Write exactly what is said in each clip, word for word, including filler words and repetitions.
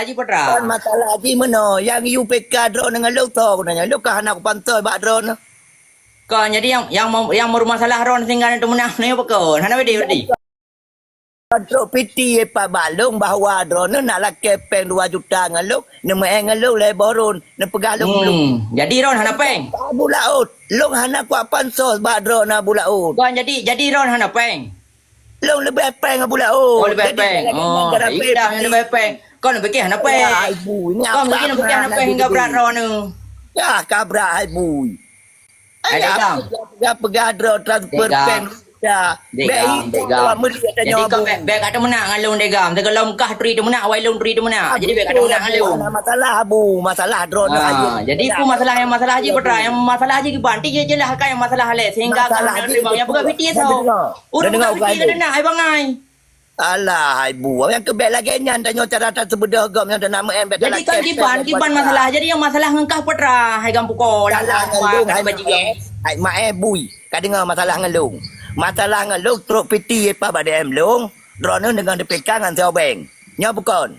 Haji Putra. Kon masalah jih meunoe, nyang U P K droeneuh ngon lôn soe guna nyan. Lôn ka hana kupansoe bak droeneuh. Kon, jadi nyang, nyang meu-, nyang meurumasalah droeneuh sehingga neuteumeunak nyoe pakon? Hana beda berarti? Trok piti pat bak lôn bahwa droeneuh nak lakée péng dua juta ngon lôn, neumeu'en ngon lôn lhée boh rhon, neupeugah lôn lôn. Hmm, jadi droeneuh hana péng? Abu Laôt, lôn hana kuat pansos bak droeneuh Abu Laôt. Kon, jadi, jadi droeneuh hana péng? Lôn leubeh péng Abu Laôt. Oh, leubeh péng. Oh, idah nyang leubeh péng. Kon, pikir hana péng. Kon, pikir hana péng hingga brat droeneuh. Yah, ka brat hai bui. Hai, Dek Gam. Peugah-peugah droe transfer péng. Ya. Dek Gam, Dek Gam. Jadi kau bèk, bèk ka teumeunak ngon lôn, Dek Gam. Teuka lom kah turi teumeunak, wai lôn turi teumeunak. Jadi bèk ka teumeunak ngon lôn. Masalah Abu, masalah droeneuh. Ah, jadi peue masalah nyang masalah Haji Putra, nyang masalah Haji kiban, ti jeulaih ka nyang masalah lé sehingga ka hana teurimong nyang peugah piti soe. Ureueng peugah piti ka teumeunak, hai bangai. Alah, hai Bu, nyang keu bèk lagèe nyan tanyoe cara taseubeudôh gob nyang teunak meu'en bèk. Jadi kan kiban, kiban masalah. Jadi nyang masalah ngon kah Putra, hai Gam Puko, dah lôn hai maeh bui. Ka deungö masalah ngon lôn. Masalah ngon lôn trok piti ipah bak D M lôn, droeneuh deungon dipika ngon Sobeng. Nyoe bukon.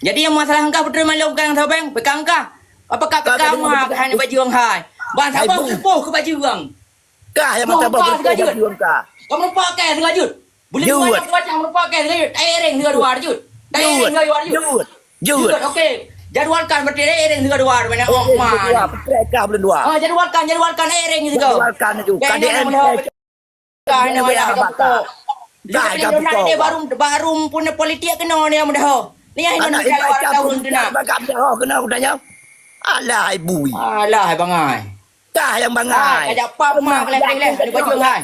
Jadi nyang masalah ngon kah Putra malôn bukan ngon Sobeng, bukan ngon kah. Apakah kah ma kah hana bajeueng hai? Ban saboh keupoh keu bajeueng. Kah nyang mata boh kah. Kah meureumpok kah singoh jeuet. Buleuen dua nyang kuat nyang meureumpok kah singoh jeuet. Taereng singoh dua jeuet. Taereng singoh dua jeuet. Jeuet. Jeuet, oke. Jadwalkan berarti taereng singoh dua mana. Oh, ma. Petrek kah buleuen dua. Oh, jadwalkan, jadwalkan taereng singoh. Jadwalkan laju. K D M. Kah nyang mana. Kah nyang baru, baru pun politik keunoe ni nyang mudah. Ni nyang hina meucaya orang tahun tu nak. Keunoe udah nyang. Alah, hai bui. Alah, hai bangai. Kah nyang bangai. Hai, kajak pap mak leh, leh, leh, baju hai.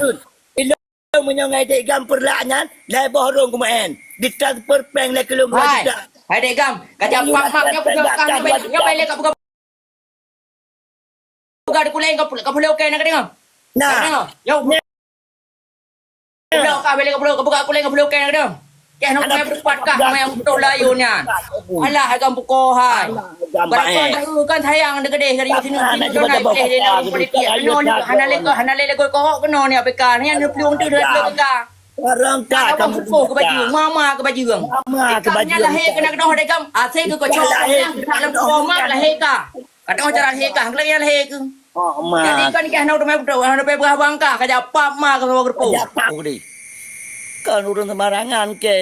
Ilong meunyoe ngai Dek Gam peurlak nyan, lhèe boh rhong kumeu'en. Ditransfer péng lé keu lôn dua juta. Hai Dek Gam, kajak pap mak nyoe peugah kah nyoe lé ka peugah. Peugah di kuleng ka pulo ka pulo kèe na ka deungö. Nah. Ka deungö. Yo. Pulo ka bèlè ka pulo ka buka kuleng ka pulo kèe na ka deungö. Keh nong mè beupat kah mè beutôi layu nyan. Alah agam buko hai. Barang kan sayang degedeh dari sini sini tu naik boleh dia politik. Kena ni hana lego hana lego kohok kena ni A P K ni anu plueng tu dah A P K. Barang ka kamu buko ke baju, mama ke baju. Mama ke baju. Lahir kena kena degam, asai ke kocok. Lahir kena kena lahir ka. Kadang cara hikah, kelai hikah. Oh, ma. Jadi kan kah nau teumai beutôi, nau teumai beurah bangka, ka jak pap ma ka saboh geureupoh. Ka jak pap. Oh, di. Kan ureueng sembarangan, ke.